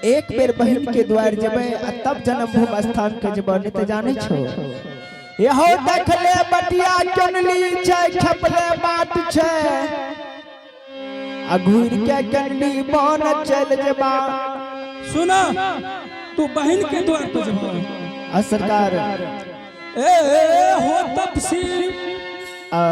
एक बेर बहिन के द्वार जेबै आ तब जन्मभूमि स्थान के जेबै, नहीं तो जानै छो। यहो देखले बटिया चुनली छै, खेपले बाट छै, आ घूर के कनली बन चल जेबा। सुना, तू बहन के द्वार पे जब आ सरकार। ए ए, हो तपसी, आ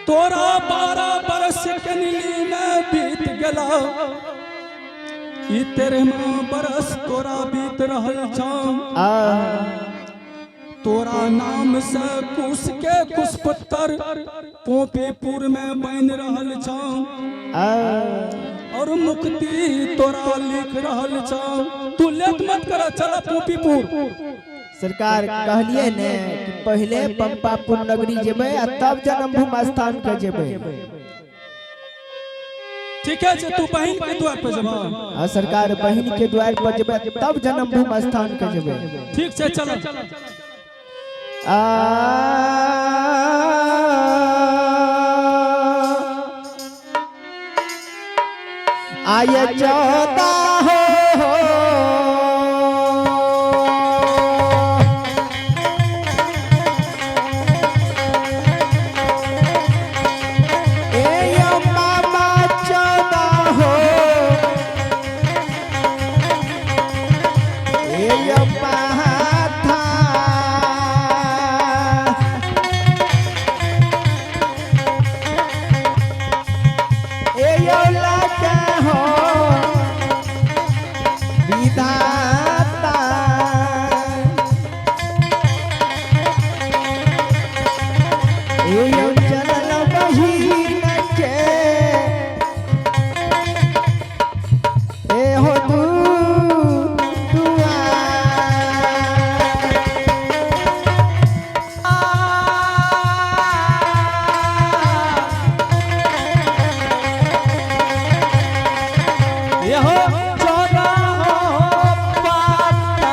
तोरा 12 बरस के नीली में बीत गेला, ई 13वां बरस तोरा बीत रहल छौ। आ तोरा नाम से कुश के कुशपुत्र पोपीपुर में बन रहल छौ आ और मुक्ति तोरा लिख रहल छौ। तू लेट मत कर, चला पोपीपुर। सरकार, कहलिए ने कि पहले पंपापुर नगरी जेबै आ तब जन्मभूमि स्थान के जेबै। ठीक है, तू बहन के द्वार पे जब आ सरकार, बहिन के द्वार पर जेबै तब जन्मभूमि स्थान के जेबै। ठीक छै, चल। आ आय 14 हो ए यो मामा 14 हो, ए यो पाथा, ए यो लगे हो विधाता, ए यो चलल बहिन के ए हो दू दुआर। यहो 14 हो पाता।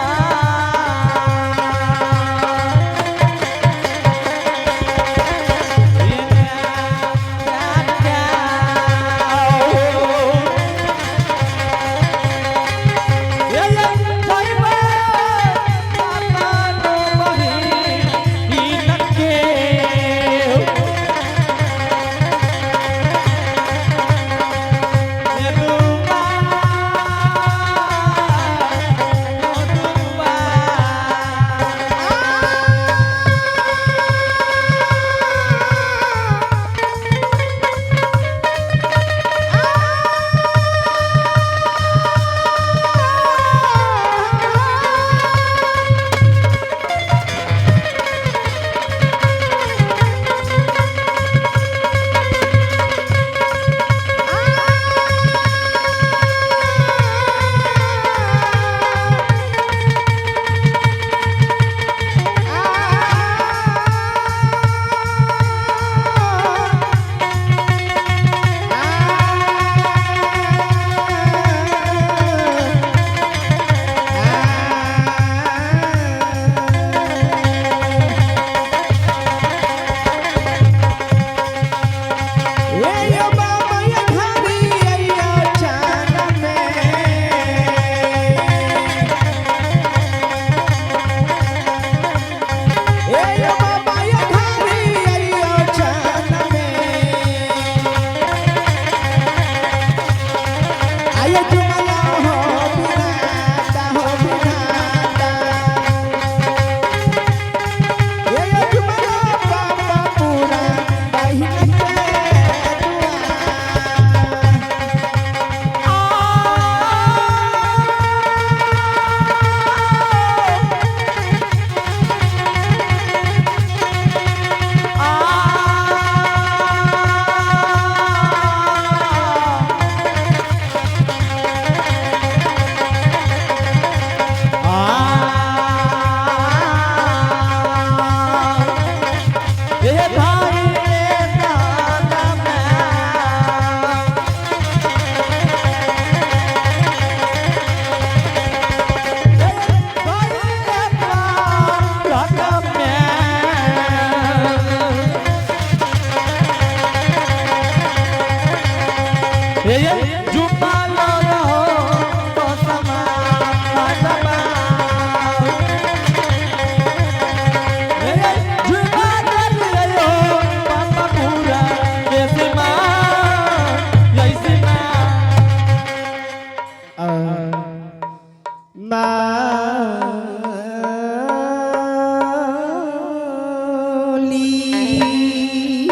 माली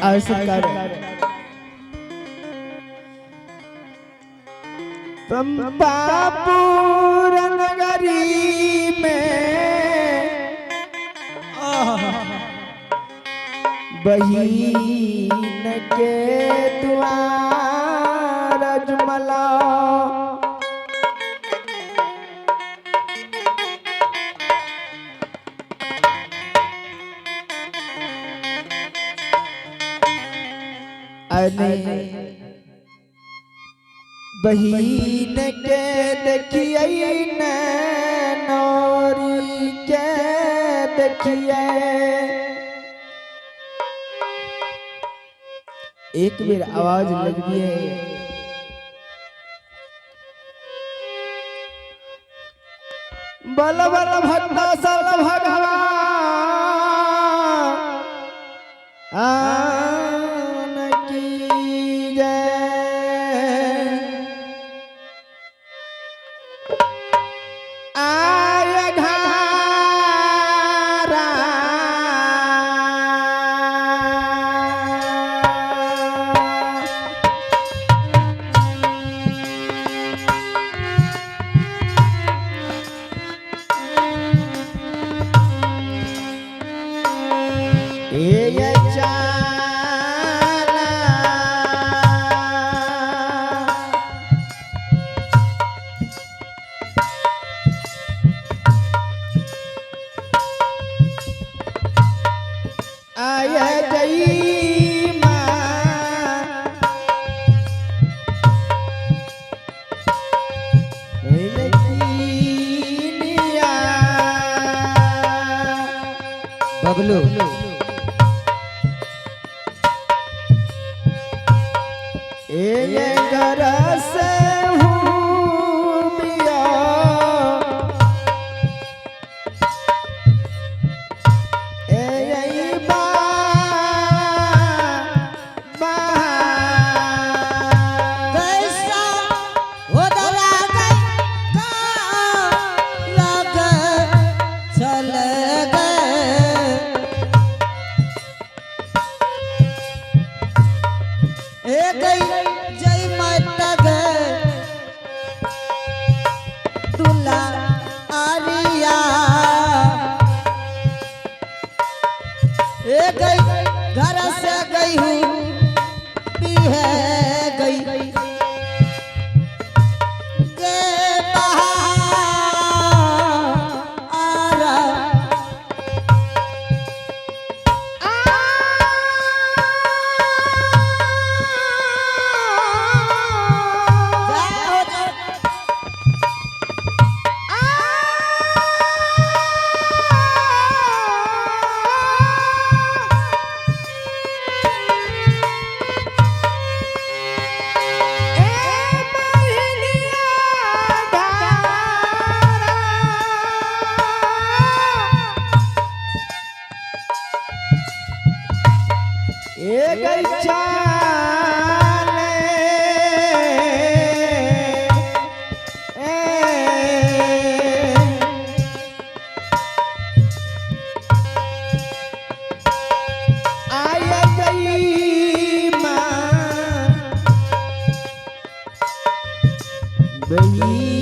और सरकार पंपापुर नगरी में बहीन के द्वार अजमला अने बहीन के देखिए नौरी के देखिए। एक बेर आवाज लगबिए। बल बल भक्त सल भगवान आन की जय। आय घारा ए चाला आय जई माँ लकीनिया। बबलू ए घर से हूँ बिया ए बा बा कैसा हो दला गए लग चल गए ए गई जय माता गए दुला आरिया ए गई घर से गई हूँ भी है गई गे बहारा। जाओ जाओ।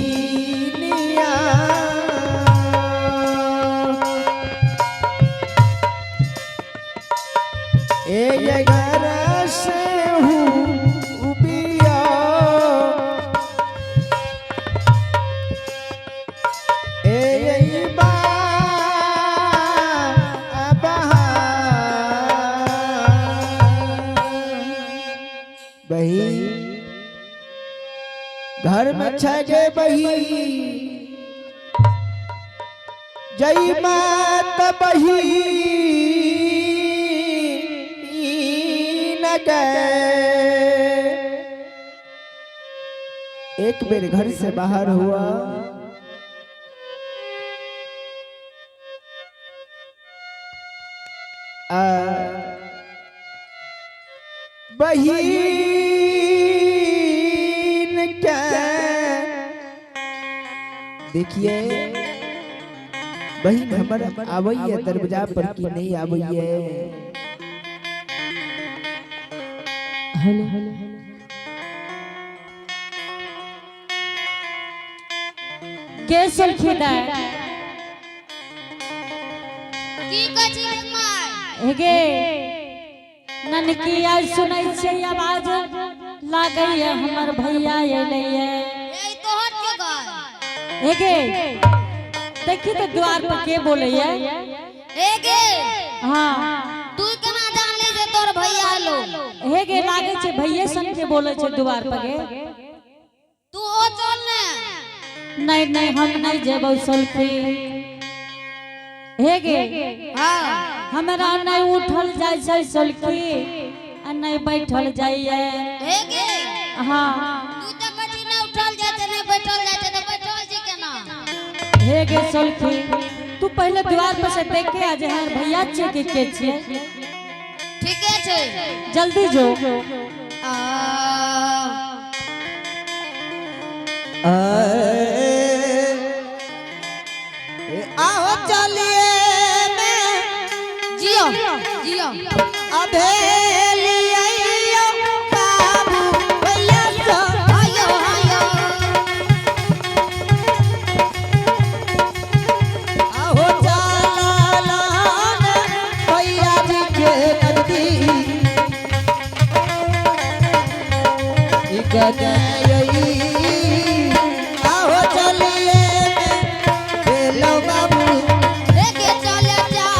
बहिनिया ए घर से हूँ बिया ए बा बही घर में छगे बही जई मात बही न गए। एक बेर घर से बाहर हुआ आ, बहीन के देखिए बहन हमर आवैये दरवाजा पर की नहीं आवैये। हेलो। के सलखी दाय? की कहै छी गे माय? हेगे ननकी, आइ सुनै छियै आवाज, लागैए हमर भैया एलैए। ए, तोहर के गय? हेगे, देखी तऽ द्वार पर के बोलैए। ए गे। हाँ। तू केना जानली जे तोर भैया एलो? हेगे, लागै छै भैये सन के बोलै छै द्वार पर गे। तू ओ चल ने। नहीं नहीं, हम नहीं जेबौ सलखी। हे गे। हाँ। हमरा नहीं उठल जाइ छै सलखी आ नहीं बैठल जाइए। हे गे। हाँ। तू तऽ कहै छी नहि उठल जाइ छै, नहि बैठल जाइ छै, तऽ बैठल छी केना? हे गे सलखी, तू पहले द्वार पर से देख के आ जे हमर भैया छियै के के छियै। ठीके छै। जल्दी जो। आ। आओ चलिए मैं जियो जियो। अभेलियो बाबू भैया सो। आयो आयो। आहो चालान भैया जी के नदी एक गई। आहो चलिए बेलो बाबू। हे गे, चले चले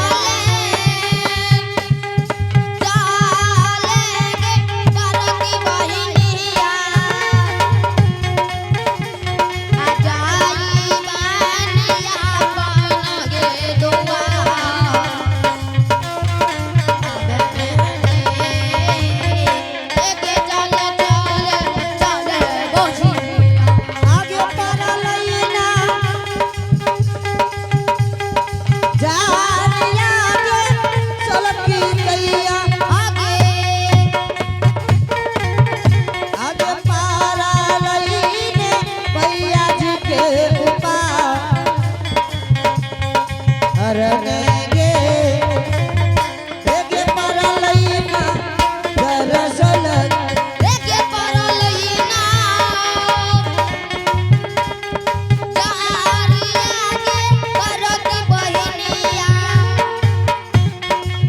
चले गे बड़की बहिनिया, आ जाई बनिया बन गे दुआ। हे गे, चले चले चले बहिनिया। आगे पारा लैना जानिया के चलकी गैया। आगे। आगे पारा लैने भैया जी के ऊपर अरने गे गे पारा लैना दरअसल। हे गे, परलैना चारिया गे बड़की बहिनिया,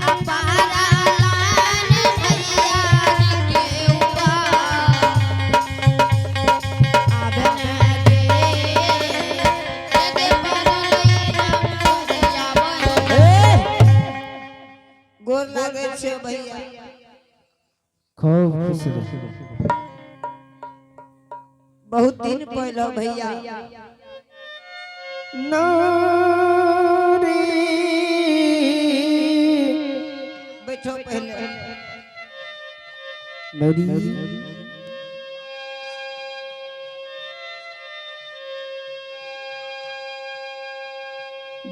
आ पारा लान भैया जी के ऊपर आबे गे। हे गे, परलैना भैया बहिनिया। गोर लागै छै भैया। खूब खुश रहो। बहुत दिन पहले भैया। नारी। बैठो पहले। नौरी।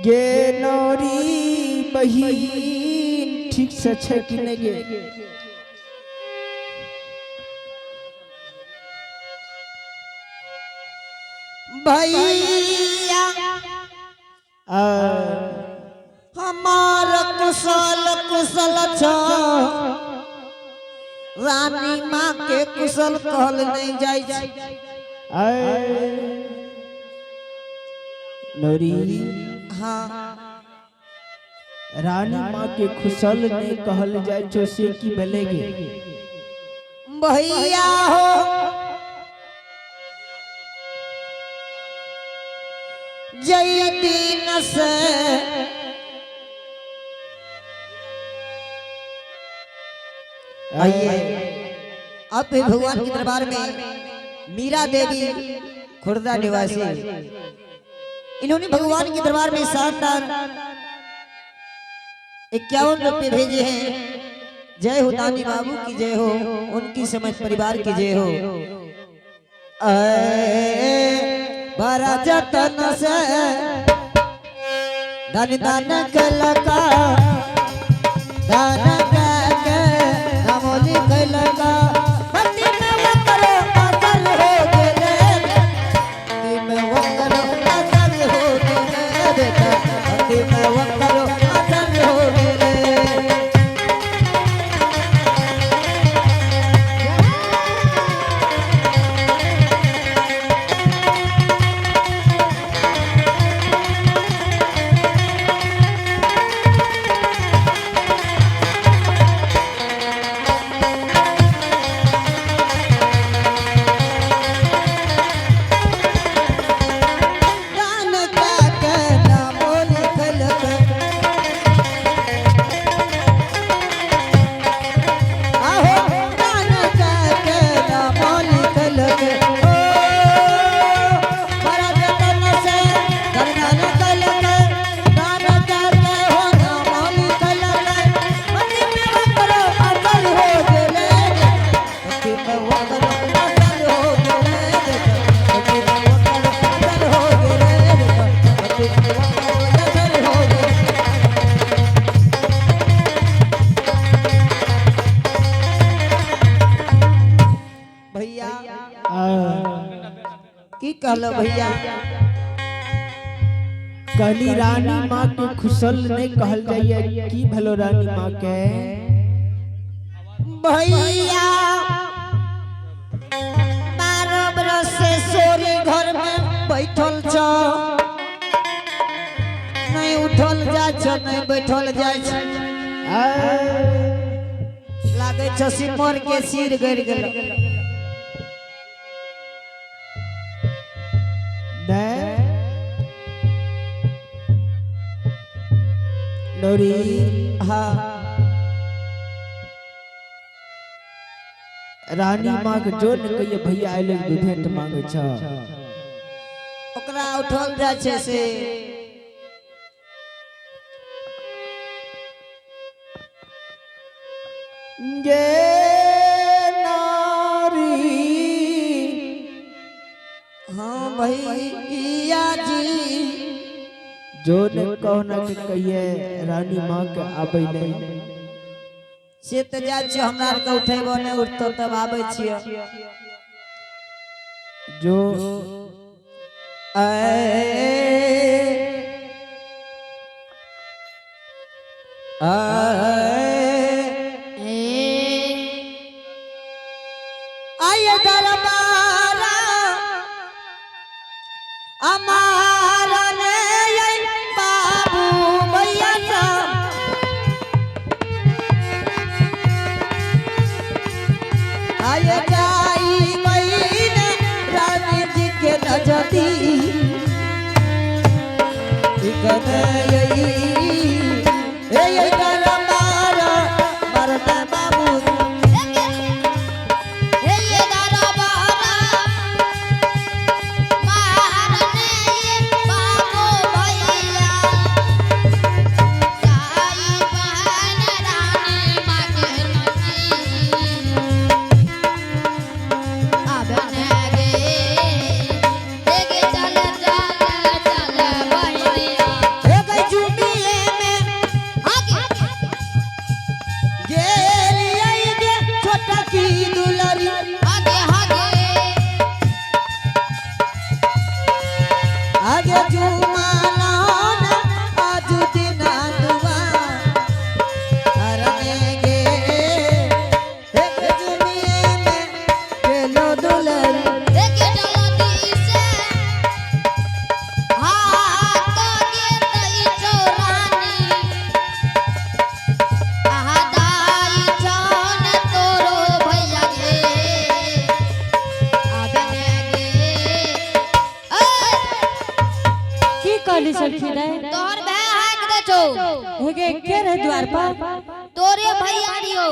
गे नौरी बहिन, ठीक से छै कि नहीं गे? भैया। आ। हमार कुशल कुशल छ, रानी माँ के कुशल कहल नहीं जाइ छै। आए नौरी। हाँ। रानी माँ के कुशल नहीं कहल जाय छो, से की भेले गे? भैया हो, जय दिन से आइए, अब भी भगवान के दरबार में मीरा देवी, खुर्दा निवासी, इन्होंने भगवान के दरबार में शानदार 51 रुपये भेजे हैं। जय हो दानी बाबू की जय हो, उनकी समझ परिवार की जय हो। ऐ बड़ा जतन से धन दान कलका, दान के नमोली कलका, भक्ति में वकरो असल हो गेले, भक्ति में वकरो असल। की कहलो भैया? कहली रानी माँ के खुशल नहीं कहल जाइए, की भलो रानी माँ के? भैया 12 बरस से सोरी घर में बैठल छ, नहीं उठल जाय छ, नहीं बैठल जाय छ। लागे छ सिमर के सिर गड़ गेल। नौरी। हाँ। रानी माँ के जो न कहिए भैया आइले भेंट मांगे छ। ओकरा उठल जाय छै से गे नारी। हाँ भैया जी। जो न कहो न के कहिए रानी माँ के आबै नहीं। से तऽ जाइ छियै, हमरा आरके उठेबो नहि उठतो तब आबै छियै। जो ऐ ऐ आय दरबारा अमारा ने बाबू भैया साहब। आय जाई महीने रानी जी के नजदी ए दरबारा मरना बाबू। हे दरबारा मारने बाबू भैया जाई बहन रानी माँ के नची आबने गे एगे चल चल चल बहनिया। हे गई जुमिए में आगे गेली आई गे छोटा की दुलारी। आगे आगे। आगे जुमाना आज दिना दुआ हरने गे। हे गई जुमिए में गेलो दुलारी। एगे चलती से हाथ के तई चोरानी आहा दाई छन तोरो भैया गे आबने गे ए। की कहली सखी रे? तोहर भाई हाक दे छो। हेगे के रहे द्वार पर? तोरे भैया रियो।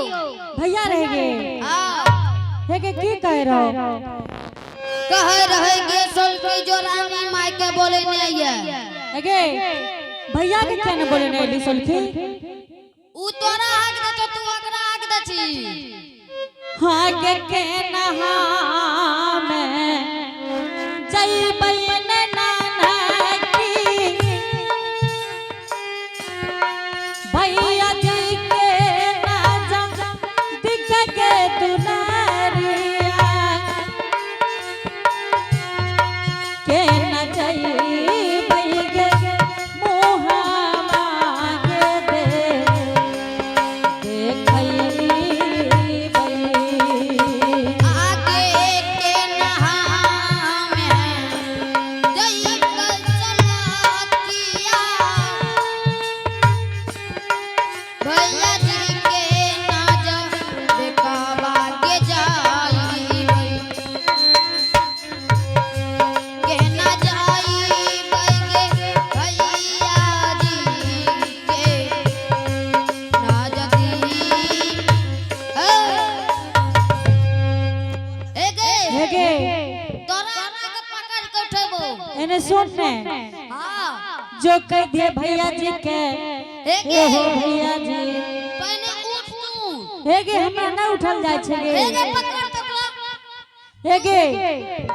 भैया रह गे? हां। हेगे की कह रहो? कह रहे गे सोलकी जो रानी माई के बोले नहीं है। हेगे भैया के क्या न बोले नहीं सोलखी? उ तोरा हाक दे छो, तू ओकरा हाक दे छी। हाँ के नहा में जइबै नाना की, भैया जी के ना दिख के दुलारिया के न जइबै गे मुहावा के दे देखैबै। आगे के नहा में जइबै सलाकिया, भैया जी के ना जब देखवा के जाइबै के ना जाइबै गे भैया जी के ना जदी ए ए गे। हेगे। तोरा हमरा के पकड़ के उठेबो। एने सुन ने। हाँ। जो कह दिए भैया जी के। हे गे। एहो भैया जी। पहले उठ तू। हेगे हमरा ना उठल जाय छै हे गे। गे पकड़ तोरा। हेगे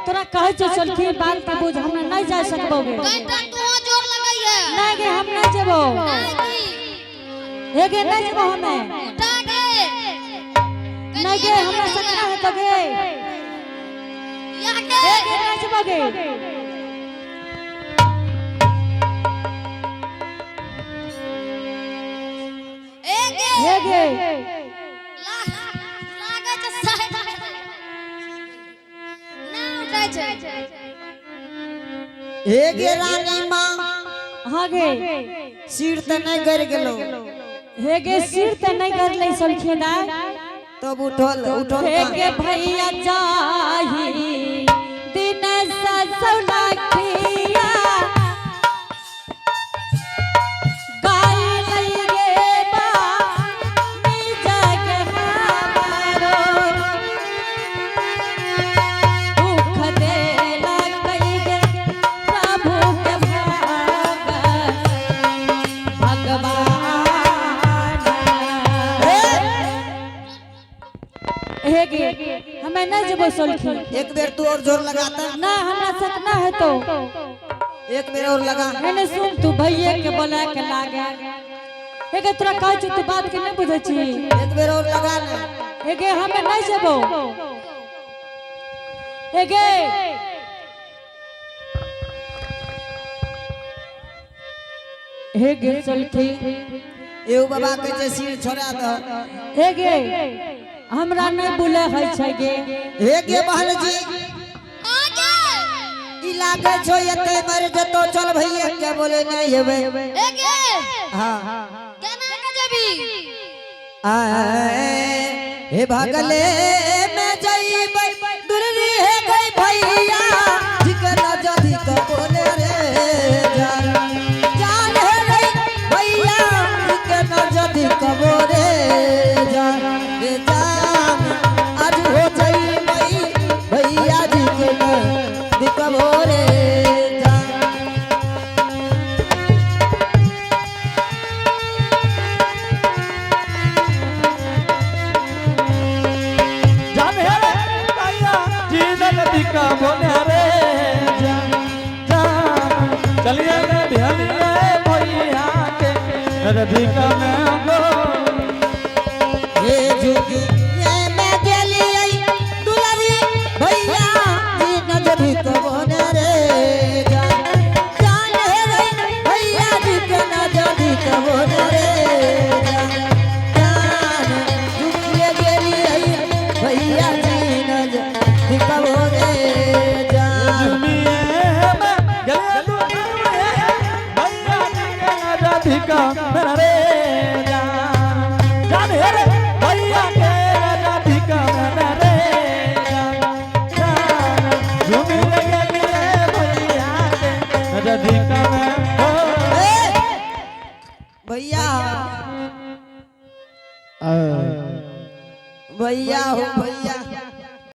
तोरा कहै छौ सोलखी, बात के बुझ, हमरा नहीं जा सकबो गे। कनिटा तू जोर लगैहे। नहीं गे, हम नहीं जेबो। नहीं की। हेगे नहीं जेबो हमे। उठा गे। नहीं गे, हमरा सकना है तो गे। या गे। जेबोगे। ए गे हे गे लागै छै साइड ना उठै छै। हे गे रानी माँ, हाँ गे। सिर तऽ नहि गड़ गेलो। हे गे सिर तऽ नहीं कर ले सलखी दाई। तब उठल उठल। हे गे भैया जाही दिन ससुलखिया गाय लई गे बा नी जग हमारो दुख देला कई गे प्रभु के भगवान। हे गे हमें नहीं जबो सोलखी। एक बेर तू और जोर लगाता। ना हमरा सकना है तो। एक बेर और लगा। मैंने सुन तू भैये के बोला के लागे। हे गे तोरा कहै छु तू बात के नहीं बुझै छी। एक बेर और लगा ना। हे गे हमें नहीं जबो। हे गे हे गे सोलखी। एगो बाबा कहै छै सिर छोड़ा दह। हे गे हमरा नहीं बुले है छै गे। हे गे बहन जी, आगे। ई लागे छो एते मर जतो, चल भैया के बोले नहीं हेबे। ए गे। हाँ। केना के जेबी? आए हे भागले में जइबै दुररी हे गई भैया ठिकना जदी क बोले रे जान जान हे रे भैया ठिकना जदी क बोले जान रे जान आज हो जइबै भैया जी के दिक बोले जान। जान हे रे भैया जी नदी का बोले रे जान जान चलिए रे ध्यान भैया के नदी का मैं गो। हे झुकी ये मैं गेलियै दुलारी भैया जी नजरि के बोने रे जान जान हे रे भैया जी के नजरि के बोने रे जान जान झुकिए गेलियै भैया जी नजरि के बोने जान। झुमिए मैं गले दुनिया भैया जी के नदी का मेरा रे जान जान हे रे भैया के नदी का मेरा रे जान जान झुमिए गले भैया के नदी का मैं हो। ए, भैया भैया हो।